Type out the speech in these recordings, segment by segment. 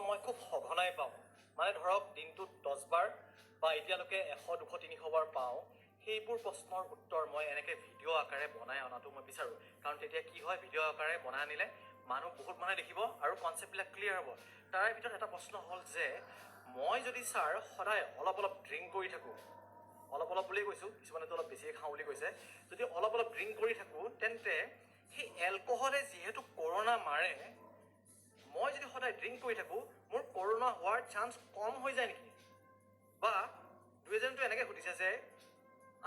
মই খুব সঘনাই পাওঁ, মানে ধৰক দিনটোত 10 বাৰ বা এতিয়ালৈকে 100, 200, 300 বাৰ পাওঁ। সেইবোৰ প্ৰশ্নৰ উত্তৰ মই এনেকৈ ভিডিঅ' আকাৰে বনাই অনাটো মই বিচাৰোঁ। কাৰণ তেতিয়া কি হয়, ভিডিঅ' আকাৰে বনাই আনিলে মানুহ বহুত মানুহে দেখিব আৰু কনচেপ্টবিলাক ক্লিয়াৰ হ'ব। তাৰে ভিতৰত এটা প্ৰশ্ন হ'ল যে মই যদি ছাৰ সদায় অলপ অলপ ড্ৰিংক কৰি থাকোঁ, অলপ অলপ বুলিয়ে কৈছোঁ, কিছুমানেতো অলপ বেছিয়ে খাওঁ বুলি কৈছে, যদি অলপ অলপ ড্ৰিংক কৰি থাকোঁ, তেন্তে সেই এলকহলে যিহেতু কৰোণা মাৰে, মই যদি সদায় ড্ৰিংক কৰি থাকোঁ, মোৰ কৰোণা হোৱাৰ চান্স কম হৈ যায় নেকি? বা দুই এজনটো এনেকৈ সুধিছে যে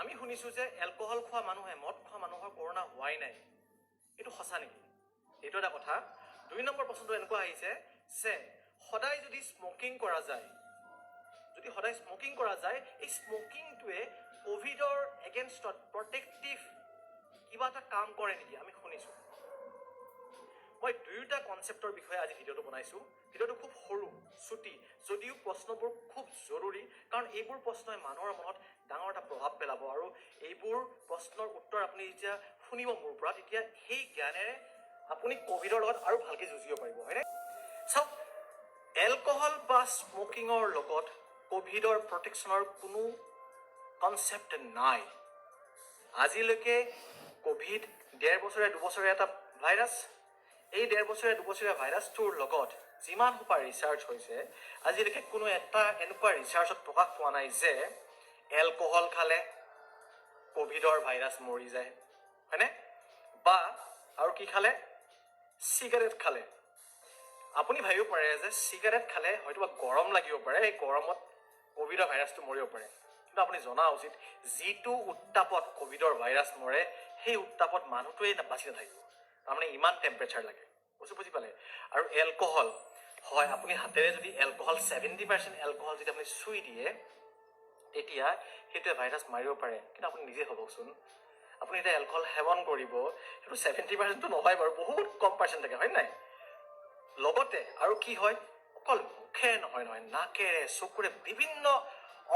আমি শুনিছোঁ যে এলকহল খোৱা মানুহে, মদ খোৱা মানুহৰ কৰোণা হোৱাই নাই, এইটো সঁচা নেকি? এইটো এটা কথা। দুই নম্বৰ প্ৰশ্নটো এনেকুৱা আহিছে যে সদায় যদি স্মকিং কৰা যায়, যদি সদায় স্মকিং কৰা যায়, এই স্মকিংটোৱে ক'ভিডৰ এগেইনষ্টত প্ৰটেক্টিভ কিবা এটা কাম কৰে নেকি, আমি শুনিছোঁ। মই দুয়োটা কনচেপ্টৰ বিষয়ে আজি ভিডিঅ'টো বনাইছোঁ। ভিডিঅ'টো খুব সৰু, চুটি যদিও প্ৰশ্নবোৰ খুব জৰুৰী, কাৰণ এইবোৰ প্ৰশ্নই মানুহৰ মনত ডাঙৰ এটা প্ৰভাৱ পেলাব আৰু এইবোৰ প্ৰশ্নৰ উত্তৰ আপুনি যেতিয়া শুনিব মোৰ পৰা, তেতিয়া সেই জ্ঞানেৰে আপুনি ক'ভিডৰ লগত আৰু ভালকৈ যুঁজিব পাৰিব, হয়নে? চাওক, এলকহল বা স্মকিঙৰ লগত ক'ভিডৰ প্ৰটেকশ্যনৰ কোনো কনচেপ্ট নাই। আজিলৈকে ক'ভিড 1.5 বছৰীয়া, 2 বছৰীয়া এটা ভাইৰাছ। এই 1.5 বছৰীয়া, 2 বছৰীয়া ভাইৰাছটোৰ লগত যিমান সোপা ৰিচাৰ্চ হৈছে, আজিলৈকে কোনো এটা এনেকুৱা ৰিচাৰ্চত প্ৰকাশ পোৱা নাই যে এলকহল খালে ক'ভিডৰ ভাইৰাছ মৰি যায়, হয়নে? বা আৰু কি খালে? চিগাৰেট খালে। আপুনি ভাবিব পাৰে যে চিগাৰেট খালে হয়তো বা গৰম লাগিব পাৰে, এই গৰমত ক'ভিডৰ ভাইৰাছটো মৰিব পাৰে। কিন্তু আপুনি জনা উচিত, যিটো উত্তাপত ক'ভিডৰ ভাইৰাছ মৰে, সেই উত্তাপত মানুহটোৱে বাচি নাথাকিব। তাৰমানে ইমান টেম্পাৰেচাৰ লাগে। বস্তু বুজি পালে? আৰু এলকহল হয়, আপুনি হাতেৰে যদি এলকহল, 70% এলকহল যদি আপুনি চুই দিয়ে, তেতিয়া সেইটোৱে ভাইৰাছ মাৰিব পাৰে। কিন্তু আপুনি নিজে ভাবকচোন, আপুনি এতিয়া এলকহল সেৱন কৰিব, সেইটো 70%টো নহয় বাৰু, বহুত কম পাৰ্চেণ্ট থাকে, হয় নাই? লগতে আৰু কি হয়, অকল মুখেৰে নহয় নহয়, নাকেৰে, চকুৰে, বিভিন্ন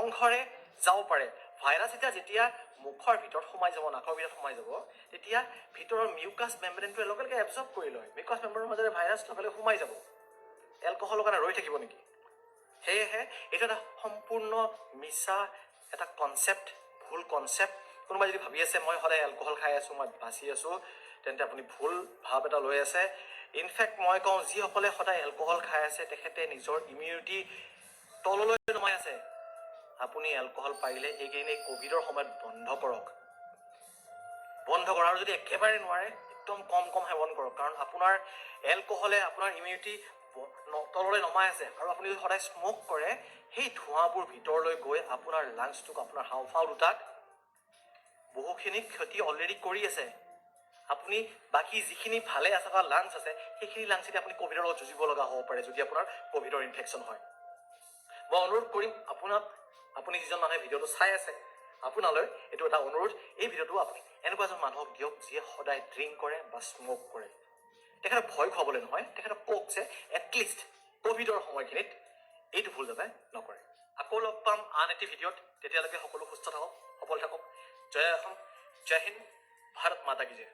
অংশৰে যাব পাৰে ভাইৰাছ। এতিয়া যেতিয়া মুখৰ ভিতৰত সোমাই যাব, নাকৰ ভিতৰত সোমাই যাব, তেতিয়া ভিতৰৰ মিউকাছ মেম্ব্ৰেনটোৱে লগে লগে এবজৰ্ব কৰি লয়। মিউকাছ মেম্ব্ৰেনৰ মাজেৰে ভাইৰাছ লগে লগে সোমাই যাব। এলকহলৰ কাৰণে ৰৈ থাকিব নেকি? সেয়েহে এইটো এটা সম্পূৰ্ণ মিছা এটা কনচেপ্ট, ভুল কনচেপ্ট। কোনোবাই যদি ভাবি আছে মই সদায় এলকহল খাই আছোঁ, মই বাচি আছোঁ, তেন্তে আপুনি ভুল ভাৱ এটা লৈ আছে। ইনফেক্ট মই কওঁ, যিসকলে সদায় এলকহল খাই আছে, তেখেতে নিজৰ ইমিউনিটি তললৈ নমাই আছে। আপুনি এলকহল পাৰিলে এইকেইদিন এই ক'ভিডৰ সময়ত বন্ধ কৰক। বন্ধ কৰক আৰু যদি একেবাৰে নোৱাৰে, একদম কম কম সেৱন কৰক। কাৰণ আপোনাৰ এলকহলে আপোনাৰ ইমিউনিটি তললৈ নমাই আছে। আৰু আপুনি যদি সদায় স্মক কৰে, সেই ধোঁৱাবোৰ ভিতৰলৈ গৈ আপোনাৰ লাংছটোক, আপোনাৰ হাওঁফাওঁ দুটাক বহুখিনি ক্ষতি অলৰেডি কৰি আছে। আপুনি বাকী যিখিনি ভালে আছে বা লাংছ আছে, সেইখিনি লাংছেদি আপুনি ক'ভিডৰ লগত যুঁজিব লগা হ'ব পাৰে, যদি আপোনাৰ ক'ভিডৰ ইনফেকশ্যন হয়। মই অনুৰোধ কৰিম আপোনাক, আপুনি যিজন মানুহে ভিডিঅ'টো চাই আছে, আপোনালৈ এইটো এটা অনুৰোধ। এই ভিডিঅ'টো আপুনি এনেকুৱা এজন মানুহক দিয়ক যিয়ে সদায় ড্ৰিংক কৰে বা স্মক কৰে। তেখেতক ভয় খুৱাবলৈ নহয়, তেখেতক কওক যে এটলিষ্ট ক'ভিডৰ সময়খিনিত এইটো ভুল যাতে নকৰে। আকৌ লগ পাম আন এটি ভিডিঅ'ত। তেতিয়ালৈকে সকলো সুস্থ থাকক, সবল থাকক। জয় অসম, জয় হিন্দ, ভাৰত মাতা কি জয়।